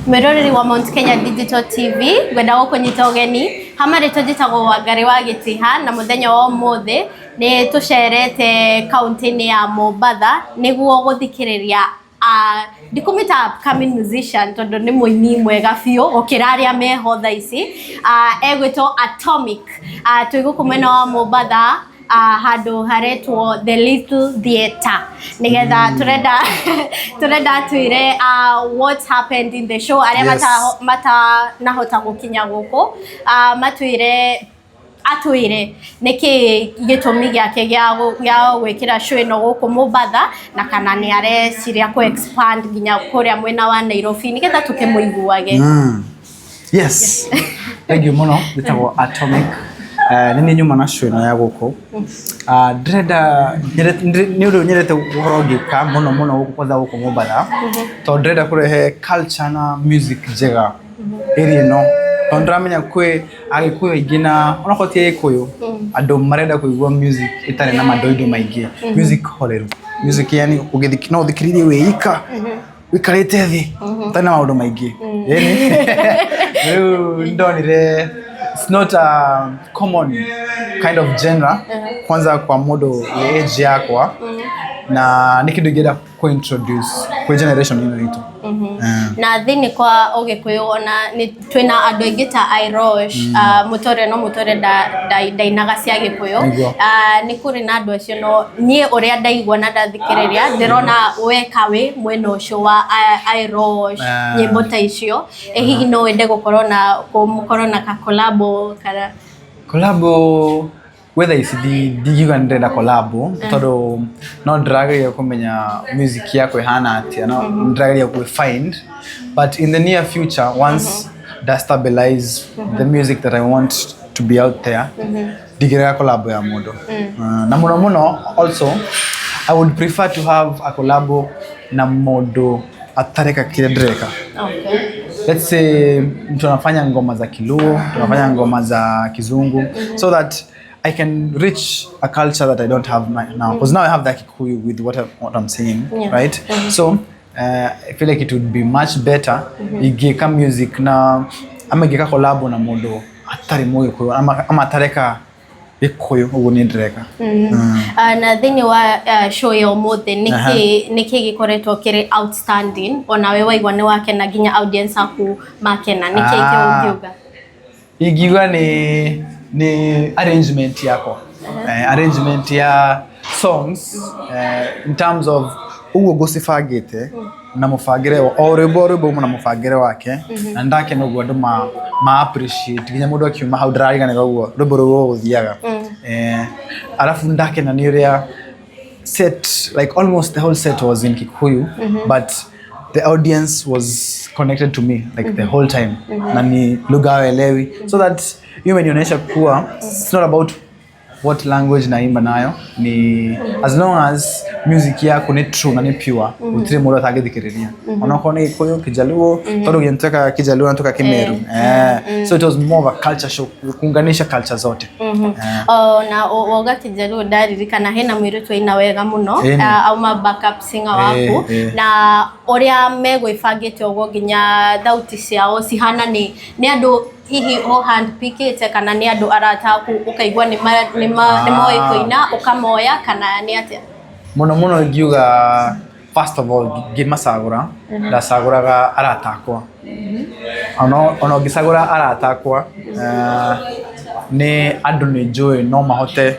Mwiroreri wa Mount Kenya Digital TV, ngwenda gũkũnyita ũgeni hama rĩtwa njĩtagwo Wangari wa Gĩtiha, na mũthenya wa ũmũthĩ nĩ tũcerete kaunti-inĩ ya Mombatha nĩguo gũthikĩrĩria ndikũmĩta upcoming musician tondũ nĩ mũini mwega biũ gũkĩra arĩa meho thaa ici, egwĩtwo Atomic. Twĩ gũkũ mwena wa Mombatha, handũ haretwo The Little Theatre, nigetha turenda atwĩre what happened in the show, arĩa matanahota gũkinya gũkũ, matwĩre atwĩre nĩkĩ gĩtũmi gĩake gĩa gwĩkĩra show ĩno gũkũ Mombatha, na kana nĩ areciria kũ expand nginya kũrĩa mwena wa Nairobi nĩgetha tũkĩmũiguage. Yes. Thank you mũno. Njĩtagwo Atomic. Nĩ niĩ nyuma na show ĩno ya gũkũ. Ndĩrenda nĩ ũndũ nyendete gũkorwo ngĩka mũno mũno gũkũ, kwanza gũkũ Mombatha, tondũ ndĩrenda kũrehe culture na music njega area ĩno, tondũ ndĩramenya kwĩ Agĩkũyũ aingĩ, na onakorwo ti Agĩkũyũ, andũ marenda kũigua music ĩtarĩ na mandoindo maingĩ, music horeru, music yani ũgĩthiki no ũthikĩrĩrie wĩ ika wikarĩte thĩ ũtarĩ na maũndũ maingĩ. Ĩni rĩu ndonire it's not a common kind of genre, kwanza kwa mũndũ wĩ age yakwa, na nĩ kĩndũ ingĩenda kũ introduce kwĩ generation ĩno itũ. Na thĩinĩ kwa Ũgĩkũyũ ona nĩ twĩna andũ aingĩ ta Irosh, Mũtore, no Mũtore ndainaga cia Gĩkũyũ. Nĩ kũrĩ na andũ acio, no niĩ ũrĩa ndaigua na ndathikĩrĩria, ndĩrona weka wĩ mwena ũcio wa Irosh, nyĩmbo ta icio. Ĩ hihi no wende gũkorwo na mũkorwo na ka collabo kana? Collabo gwetha ici ndingiuga nĩ ndĩrenda collabo, tondũ no ndĩrageria kũmenya music yakwa ĩhana atĩa, no ndĩrageria gwĩ find, but in the near future, once nda stabilize the music that I want to be out there, ndingĩrega collabo ya mũndũ. Na mũno mũno also I would prefer to have a collabo na mũndũ atareka kĩrĩa ndĩreka. Let's say mtu anafanya ngoma za Kiluo, tunafanya ngoma za Kizungu, so that I can reach a culture that I don't have now. Because now I have that Kikuyu with what I'm saying, right? So I feel like it would be much better ingĩka music na ama ingĩka collabo na mũndũ atarĩ Mũgĩkũyũ ama atareka Gĩkũyũ ũguo niĩ ndĩreka. Na thĩinĩ wa show ya ũmũthĩ, nĩkĩ gĩkoretwo kĩrĩ outstanding, onawe waigua nĩ wakena, nginya audience aku makena? Nĩkĩ ũngiuga? Ingiuga nĩ arrangement yakwa, arrangement ya songs, in terms of ũguo ngũcibangĩte na mũbangĩre, o rwĩmbo o rwĩmbo uma na mũbangĩre wake, na ndakena ũguo andũ ma appreciate, nginya mũndũ akiuma hau ndĩrariganĩrwo ũguo rwĩmbo rũu rũgũthiaga. Arabu ndakena nĩ ũrĩa set, like almost the whole set was in Kikuyu, but the audience was connected to me like the whole time, na ni lugha hawaelewi, so that hiyo imenionyesha kuwa it's not about what language naimba nayo, ni as long as music yako ni true na ni pure, gũtirĩ mũndũ atangĩthikĩrĩria, onakorwo nĩ Gĩkũyũ, Kijaluo, tondũ gĩntuĩka Kijaluo natoka Kimeru. So it was more of a culture show, kuunganisha culture zote. O, na woga Kijaluo, ndaririkana hena mũirĩtu aina wega mũno. Ĩni. Auma backup singer waku. Na ũrĩa megwĩbangĩte ũguo, nginya thauti ciao cihana nĩ andũ hihi o handpickĩte, kana nĩ andũ arata aku ũkaigua nĩ moĩ kũina ũkamoya, kana nĩ atĩa? Mũno mũno ingiuga, first of all, ngĩmacagũra ndacagũraga arata akwa. Ona ũngĩcagũra arata akwa, nĩ andũ nĩ njũĩ no mahote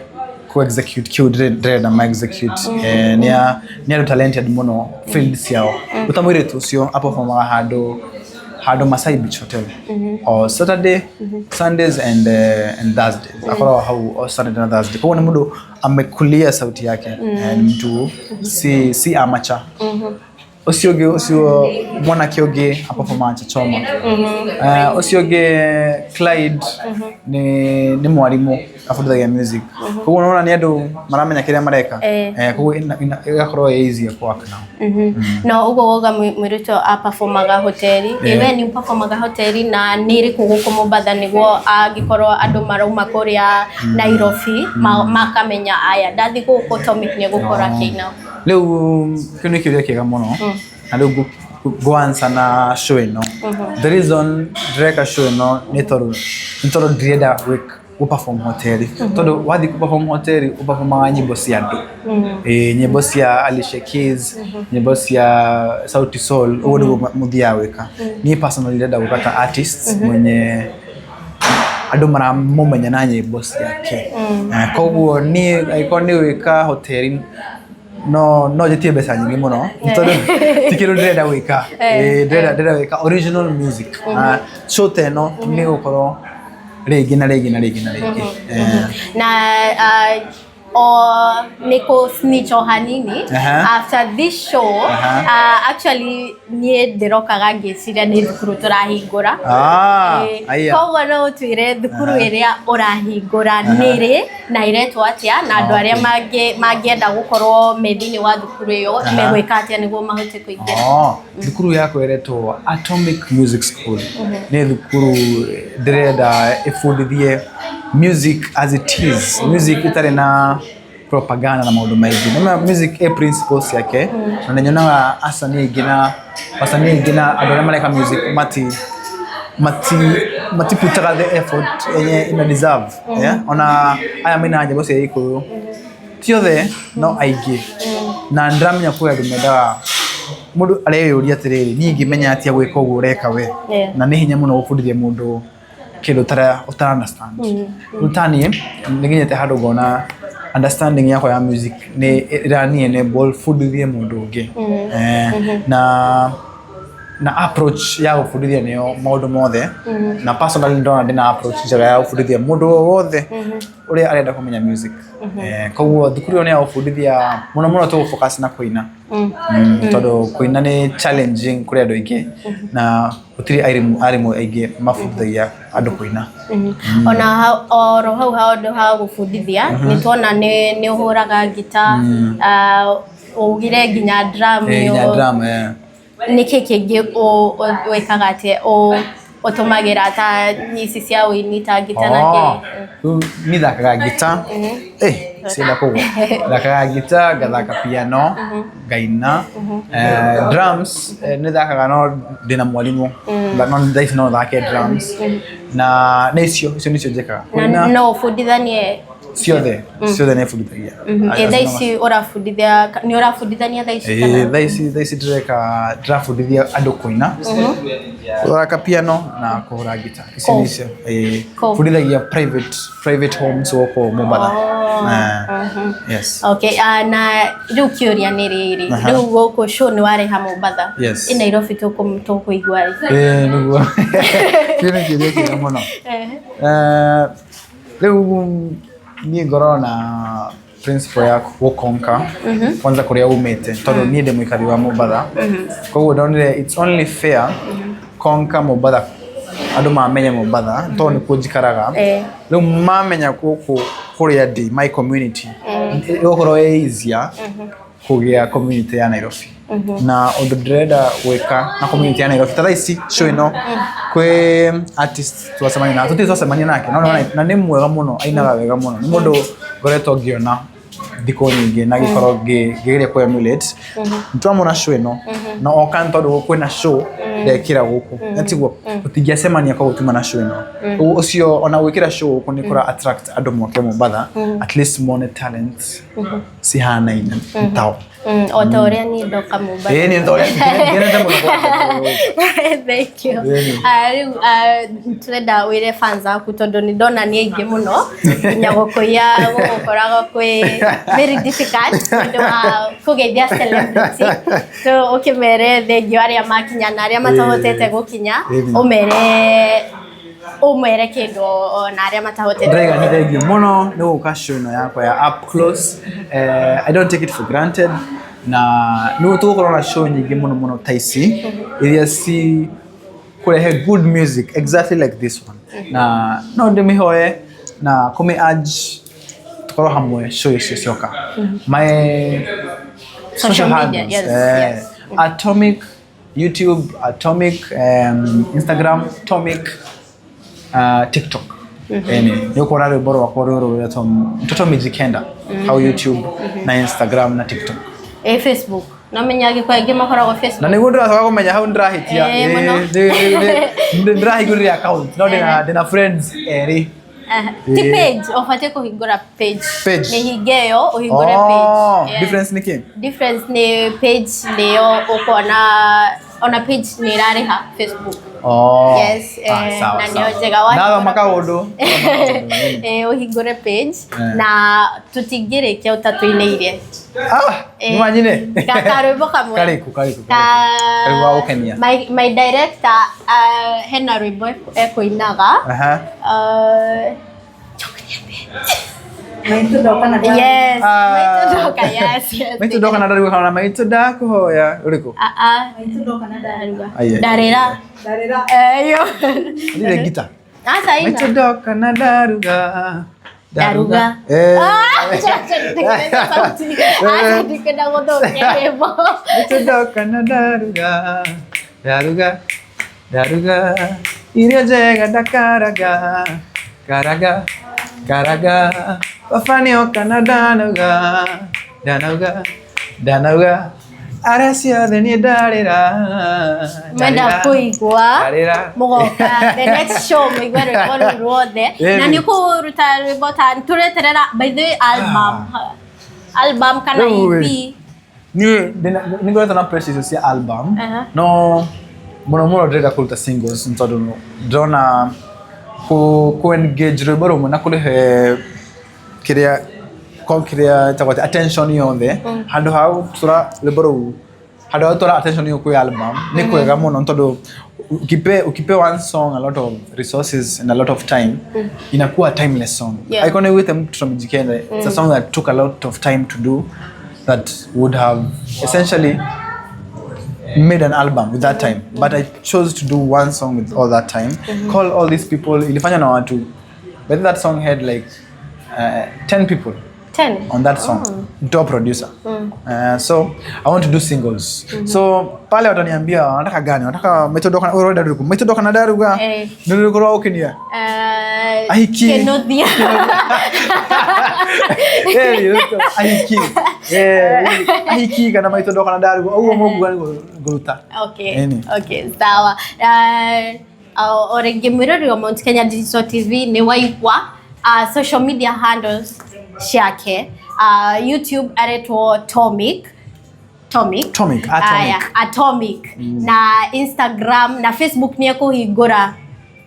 ku execute kĩu ndĩrenda ma execute. Nĩ andũ talented mũno field ciao. Ũta mũirĩtu ũcio aperformaga handũ Masai Beach Hotel o Saturday, Sundays and Thursdays, akoragwo hau o Saturday na Thursday. Koguo nĩ mũndũ amekulia sauti yake. Ni mtu si amateur. Ũcio ũngĩ, ũcio mwanake ũngĩ aperformaga Chachoma. Ũcio ũngĩ Clyde nĩ mwarimũ abundithagia music. Koguo nĩwona nĩ andũ maramenya kĩrĩa mareka. Koguo ĩgakorwo ĩ easier ku work nao. No ũguo woga mũirĩtu aperformaga hoteli. Ĩ we nĩ ũperformaga hoteli na nĩ ĩrĩkũ gũkũ Mombatha, nĩguo angĩkorwo andũ marauma kũrĩa Nairobi makamenya aya ndathi gũkũ Atomic nĩ egũkorwo akĩina? Rĩu kĩu nĩ kĩũria kĩega mũno, na rĩu Ngwansa na show ĩno. The reason ndĩreka show ĩno nĩ tondũ ndirenda gũ perform hoteli, tondũ wathiĩ gũ perform hoteli ũperformaga nyĩmbo cia andũ. Ĩĩ, nyĩmbo cia Alicia Keys, nyĩmbo cia Sauti Sol, ũguo nĩguo mũthiaga gwĩka. Niĩ personally ndĩrenda gũka ta artist mwenye andũ maramũmenya na nyĩmbo ciake. Koguo niĩ angĩkorwo nĩ gwĩka hoteli no njĩtie mbeca nyingĩ mũno, tondũ ti kĩndũ ndĩrenda gwĩka. Ĩĩ, ndĩrenda gwĩka original music, na show ta ĩno nĩ gũkorwo rĩngĩ na rĩngĩ na rĩngĩ na rĩngĩ. Na o nĩ kũ snitch o hanini. After this show, actually niĩ ndĩrokaga ngĩciria nĩ thukuru tũrahingũra. Ah, aya. Koguo no ũtwĩre thukuru ĩrĩa ũrahingũra nĩ rĩ na ĩretwo atĩa, na andũ arĩa mangĩenda gũkorwo me thĩinĩ wa thukuru ĩyo megwĩka atĩa nĩguo mahote kũingĩra? Oh, thukuru yakwa ĩretwo Atomic Music School. Nĩ thukuru ndĩrenda ĩbundithie music as it is, music ĩtarĩ na propaganda na maũndũ maingĩ. Nĩma music ĩ principles ciake, na nĩ nyonaga acanii aingĩ na wasanii aingĩ na andũ arĩa mareka music matiputaga the effort yenye ina deserve, yeah? Ona aya mainaga nyĩmbo cia Gĩkũyũ, ti othe, no aingĩ, na ndĩramenya kwĩ andũ mendaga. Mũndũ areyũria atĩrĩrĩ, niĩ ingĩmenya atĩa gwĩka ũguo ũreka we? Na nĩ hinya mũno gũbundithia mũndũ kĩndũ ũtara understand. Rĩu ta niĩ nĩ nginyĩte handũ ngona understanding yakwa ya music nĩ ĩrani enable bundithie mũndũ ũngĩ. Na approach ya gũbundithia nĩyo maũndũ mothe, na personally ndona ndĩna approach njega ya gũbundithia mũndũ o wothe ũrĩa arenda kũmenya music. Koguo thukuru ĩyo nĩ ya gũbundithia mũno mũno, tũgũ focus na kũina, tondũ kũina nĩ challenging kũrĩ andũ aingĩ na gũtirĩ arimũ aingĩ mabundithagia andũ kũina. Ona oro hau handũ ha gũbundithia, nĩ tuona nĩ ũhũraga ngita, ugire nginya drum. Nginya drum, eh. Nĩkĩ kĩngĩ wĩkaga atĩ ũtũmagĩra ta ici cia ũini, ta ngita na kĩ? Rĩu niĩ thakaga ngita, cienda kũgwa, thakaga ngita, ngathaka piano, ngaina, drums nĩ thakaga no ndĩna mwarimũ, no thaa ici no thake drums, na nĩ icio nĩcio njĩkaga. Na Kũina. No ũbundithanie? Ciothe ciothe nĩ bundithagia. Ĩ thaa ici ũrabundithia, nĩ ũrabundithania thaa ici kana? Ĩĩ, thaa ici ndĩreka, ndĩrabundithia andũ kũina, gũthaka piano na kũhũra ngita. Icio nĩcio. Ĩĩ. Bundithagia private homes gũkũ Mombatha. Yes. Okay, na rĩu kĩũria nĩ rĩrĩ, rĩu gũkũ show nĩ wareha Mombatha? Yes. Ĩ Nairobi tũkũigua rĩ? Ĩĩ, nĩguo, kĩu nĩ kĩũria kĩega mũno. Rĩu niĩ ngoragwo na principle ya gũkonka kwanza kũrĩa umĩte, tondũ niĩ ndĩ mũikari wa Mombatha, koguo ndonire it's only fair konka Mombatha, andũ mamenye Mombatha tondũ nĩkuo njikaraga. Rĩu mamenya gũkũ kũrĩa ndĩ, my community, ĩgũkorwo ĩ easier kũgĩa community ya Nairobi. Na ũndũ ndĩrenda gwĩka na community ya Nairobi, ta thaa ici show ĩno kwĩ artist twacemania na tũtirĩ twacemania nake no na nĩ mwega mũno, ainaga wega mũno, nĩ mũndũ ngoretwo ngĩona thikũ nyingĩ na ngĩkorwo ngĩgeria kũ emulate. Nĩtwamona show ĩno na oka nĩ tondũ kwĩna show ndekĩra gũkũ, na tiguo tũtingĩacemania koguo tuma na show ĩno. Ũguo ũcio ona gwĩkĩra show gũkũ nĩ kũra attract andũ moke Mombatha, at least mone talent cihanaine tao. O ta ũrĩa niĩ ndoka Mombatha. Ĩĩ, nĩ ngenete mũno gwaka. Thank you. Ĩĩ. Rĩu tũrenda wĩre fans aku, tondũ nĩ ndona nĩ aingĩ mũno, nginya gũkũiya gũgũkoragwo kwĩ very difficult nĩ ũndũ wa kũgeithia celebrity. So ũkĩmere thengiũ arĩa makinya na arĩa matahotete gũkinya, ũmere kĩndũ na arĩa matahotete. Ndĩraiga nĩ thengiũ mũno nĩ gũka show ĩno yakwa ya up close. I don't take it for granted, na nĩ tũgũkorwo na show nyingĩ mũno mũno ta ici iria ci kũrehe good music exactly like this one, na no ndĩmĩhoe na kũmĩ urge tũkorwo hamwe show icio cioka. My Social media, handles, yes, yes. Atomic YouTube, Atomic Instagram, Atomic TikTok. Eni nĩ ũkuona rwĩmbo rwakwa rwerũ rwĩtwo Mtoto Mijikenda hau YouTube na Instagram na TikTok. Ĩ Facebook no menya Agĩkũyũ aingĩ makoragwo Na Facebook. nĩguo ndĩracoka kũmenya hau ndĩrahĩtia. Ĩ, mũno. Ndĩrahingũrire account no ndĩna friends erĩ. Ti page, ũbatiĩ kũhingũra page. Page. Mĩhinge ĩyo ũhingũre Oh, page. Yeah. Difference nĩ kĩ? Difference nĩ page nĩyo ũkona ona page nĩ ĩrarĩha Facebook. Oh. Yes, Ah, sawa, na sawa. nĩyo njega. Wahingũra Ndathoma page. kaũndũ. Ũhingũre page Eh. na tũtingĩrĩkia ũtatũinĩire. Ah, Eh, nĩ wanyine. Karwĩmbo kamwe. Karĩkũ, karĩkũ, Ka karĩkũ. Karĩkũ ga gũkenia. My director hena rwĩmbo ekũinaga. Aha. Yes, Ah. Maitũ Ndoka, yes, yes. Maitũ ndoka na ndaruga kana maitũ ndakũhoya ũrĩkũ? Ah, ah. Ai, ai. Ndarĩra. Yo. Nire gita. Asa ina. Maitũ ndoka na ndaruga. Ndaruga. Eh. Ah, acha nitengeneze sauti. Acha ndikenda gũthũkia rwĩmbo. Maitũ ndoka na ndaruga. Ndaruga. Ndaruga. Irio njega ndakaraga. Karaga. Karaga. Baba nĩoka na ndanoga. Ndanoga. Ndanoga. Arĩa ciothe niĩ ndarĩra. Mwenda Ndarĩra. kũigua Ndarĩra. mũgoka the next show mũigue rwĩmbo rũu ruothe. Ĩni. Na nĩ ũkũruta rwĩmbo ta tũreterera, by the way, album, album kana Rĩu EP? Niĩ nĩ ngoretwo na pressure icio cia album. Aha. No mũno mũno ndĩrenda kũruta singles nĩ tondũ ndĩrona kũ engage rwĩmbo rũmwe na kũrĩhe kĩrĩa ko kĩrĩa ĩtagwo atĩa, attention yothe handũ ha gũtũra rwĩmbo rũu, handũ ha gũtwara attention ĩyo kwĩ album nĩ kwega mũno nĩ tondũ ukipe one song a lot of resources and a lot of time, inakuwa a timeless song. Icon with Mtoto Mijikenda, it's a song that took a lot of time to do that would have essentially made an album with that time, but I chose to do one song with all that time, call all these people, ilifanya na watu. But that song had like 10 people 10 on that song, top producer. So I want to do singles. So pale wataniambia wanataka gani, wanataka metodoka na metodoka na daruga. Eh. Ndio ukinia. Ahiki. Kenothia. Eh, ahiki. Eh, ahiki kana maitodoka na daruga uguo muguga nguruta. Okay. Ĩni. Okay, sawa. O rĩngĩ mwĩrori wa Mount Kenya Digital TV nĩ waigua social media handles ciake. YouTube aretwo Tomic. Tomic. Tomic, Atomic. Aya, Atomic. Na Instagram na Facebook nĩ ekũhingũra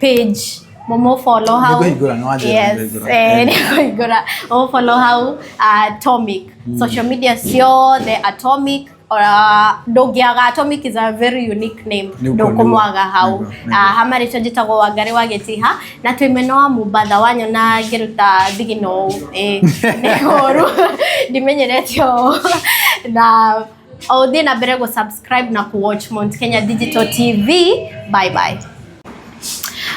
page mũmũ follow hau. Nĩngũhingũra, nĩ wanjĩra Yes, nĩngũhingũra. nĩngũhingũra. Mũmũ follow hau Atomic. Social media ciothe Atomic ora ndũngĩaga. Atomic is a very unique name. Nĩguo, Ndũkũmwaga nĩguo, hau. nĩguo, nĩguo. Hamarĩtwo njĩtagwo Wangari wa Gĩtiha na twĩ mwena wa Mombatha wanyona ngĩruta thigino ũũ nĩ ũru ndimenyerete ũũ na o ũthiĩ na mbere gũ subscribe na kũ watch Mount Kenya Digital TV. Bye bye.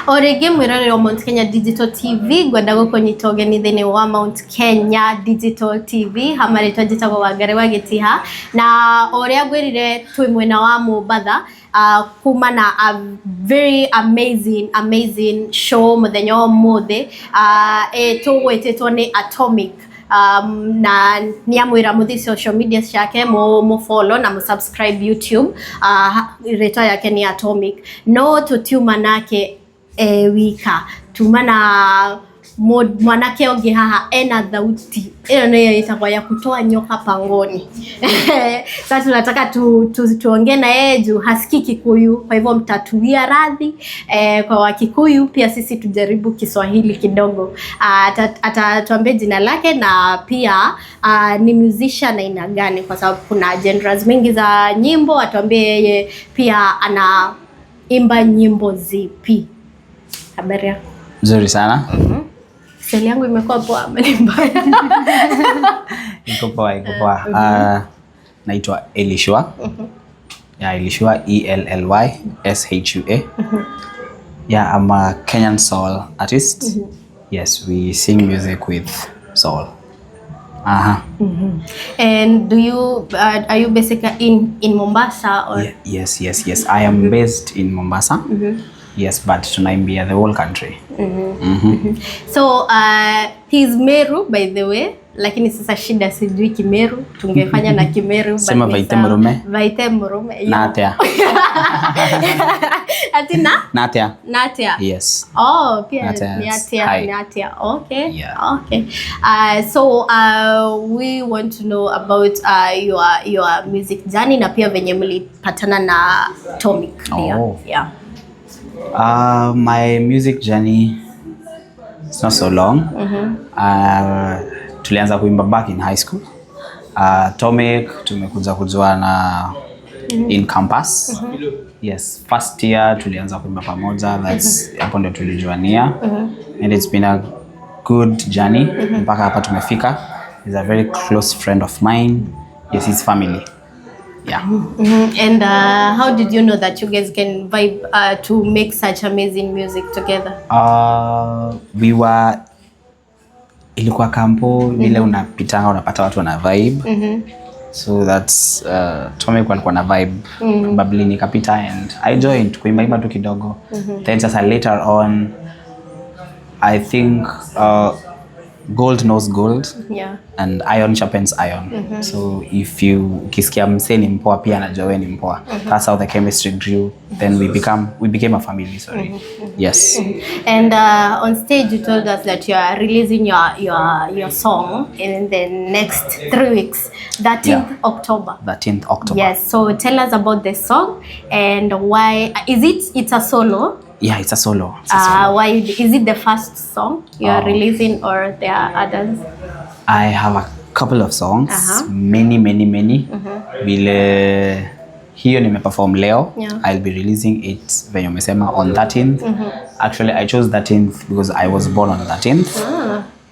O rĩngĩ mwĩroreri wa Mount Kenya Digital TV, ngwenda gũkũnyita ũgeni thĩinĩ wa Mount Kenya Digital TV hamarĩtwa njĩtagwo Wangari wa Gĩtiha na ũrĩa ngwĩrire twĩ mwena wa Mombatha kuma na a very amazing amazing show mũthenya wa ũmũthĩ tũgwĩtĩtwo nĩ Atomic na nĩ amwĩra mũthiĩ social media ciake mũ follow na mũ subscribe YouTube. Rĩtwa yake nĩ Atomic no tũtiuma nake wika, tuma na mwanake ũngĩ haha ena thauti ĩyo nĩyo ĩtagwo ya kutoa nyoka pangoni. Sasa tunataka tuongee na yeye juu hasikii Kikuyu, kwa hivyo mtatuia radhi kwa Wakikuyu, pia sisi tujaribu Kiswahili kidogo. Atatuambia jina lake na pia ni musician aina gani, kwa sababu kuna genres mingi za nyimbo. Atuambie yeye pia ana imba nyimbo zipi. Habari yako? Mzuri sana. Seli yangu imekuwa poa ama ni mbaya? Iko poa, iko poa. Naitwa Ellyshua. Yeah, Ellyshua, Ellyshua. Yeah, I'm a Kenyan soul artist. Yes, we sing music with soul. Aha. And do you are you basically in Mombasa or Yes. I am based in Mombasa. Yes, but tunaimbia the whole country. So he's Meru by the way, lakini sasa shida sijui Kimeru, tungefanya na Kimeru but Sema ni Vaite sawa. Murume. Vaite Murume. Yo. Natea. Ati na? Natea. Natea. Yes. Oh, pia Natea. Natea, Hi. Natea. Okay. Yeah. Okay. So we want to know about your music journey na pia venye mlipatana na Tomic pia. Oh. Yeah. My music journey it's not so long. Tulianza kuimba back in high school. Tomic tumekuja kujuana in campus. Yes, first year tulianza kuimba pamoja. That's hapo ndio tulijuania. And it's been a good journey mpaka hapa tumefika. He's a very close friend of mine. Yes, he's family. Yeah. And how did you know that you guys can vibe to make such amazing music together? We were ilikuwa kampo vile unapitanga unapata watu wana vibe, so that's Tomic alikuwa na vibe, probably nikapita and I joined kuimbaimba tu kidogo. Then sasa later on I think gold knows gold and iron sharpens iron. So if you ukisikia msee ni mpoa, pia anajua wewe ni mpoa. That's how the chemistry grew. Then we became a family, sorry. Yes. And on stage, you told us that you are releasing your song in the next 3 weeks, 13th October. 13th October. Yes. So tell us about the song and why is it? It's a solo. Yeah, it's a solo. It's a solo. Why is it the first song you are Oh. releasing, or there are others? I have a couple of songs. Many, many, many. Vile hiyo nimeperform leo. I'll be releasing it venye umesema on 13th. Actually, I chose 13th because I was born on 13th.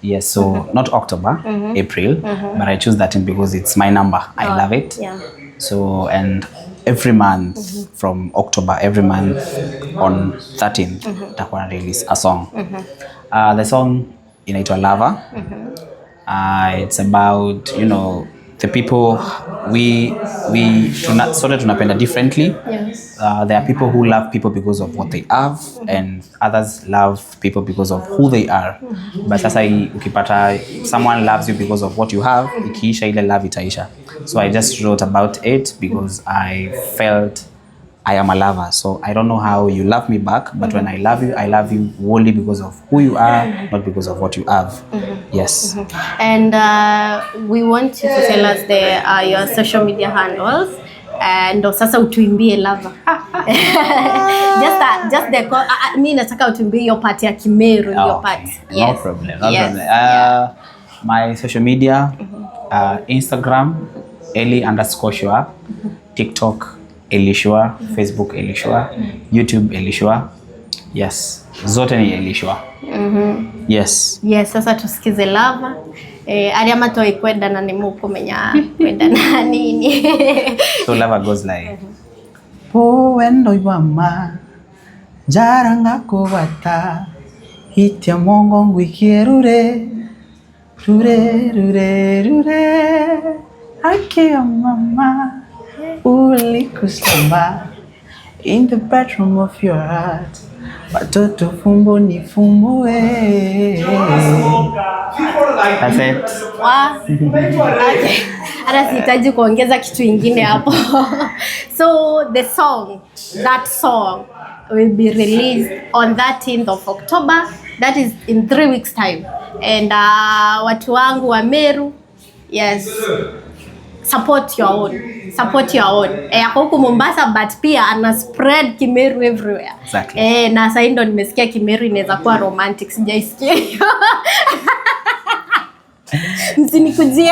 Yes, so not October, April, but I chose 13th because it's my number. I love it. So, and every month from October, every month on 13th, nitakuwa na release a song. The song inaitwa Lava. It's about, the people we sote tunapenda differently. There are people who love people because of what they have and others love people because of who they are. But sasa ukipata someone loves you because of what you have, ikiisha ile love itaisha. So I just wrote about it because I felt I am a lover. So I don't know how you love me back, but when I love you wholly because of who you are, not because of what you have. Yes. And we want you to tell us the your social media handles. And ndo sasa utuimbie Lava. Just the mi nataka utuimbie hiyo part ya Kimeru, hiyo Okay. part. No problem. No problem. My social media, Instagram, Elly_Shua, TikTok, Ellyshua, Facebook, Ellyshua, YouTube, Ellyshua. Yes, zote ni Ellyshua. Yes. Yes, sasa tusikize Lava. Eh, aria matoi kwendana nĩ mũkũmenya kwendana nini. So Lava goes like, Oh, wendo ibama njara ngakũgwata itia mongo ngwikie rure rure rure rure akia mama ulikusamba in the bedroom of your heart watoto fumbo nifumbue. That's it. Wa. Okay. Hata sihitaji kuongeza kitu ingine hapo. So the song, that song will be released on 13th of October. That is in 3 weeks time. And watu wangu wa Meru, yes, support your own. Support your own. Eh, ako huku Mombasa but pia ana spread Kimeru everywhere. Exactly. Eh, na sasa ndo nimesikia Kimeru inaweza kuwa romantic, sijaisikia hiyo. Msinikujie.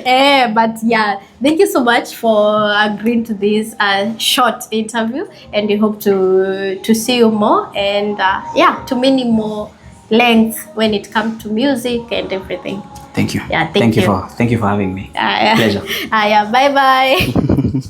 Eh, but yeah, thank you so much for agreeing to this short interview and we hope to see you more and yeah, to many more lengths when it comes to music and everything. Thank you. Yeah, thank Thank you you. for having me. Yeah. Pleasure. Yeah, bye bye.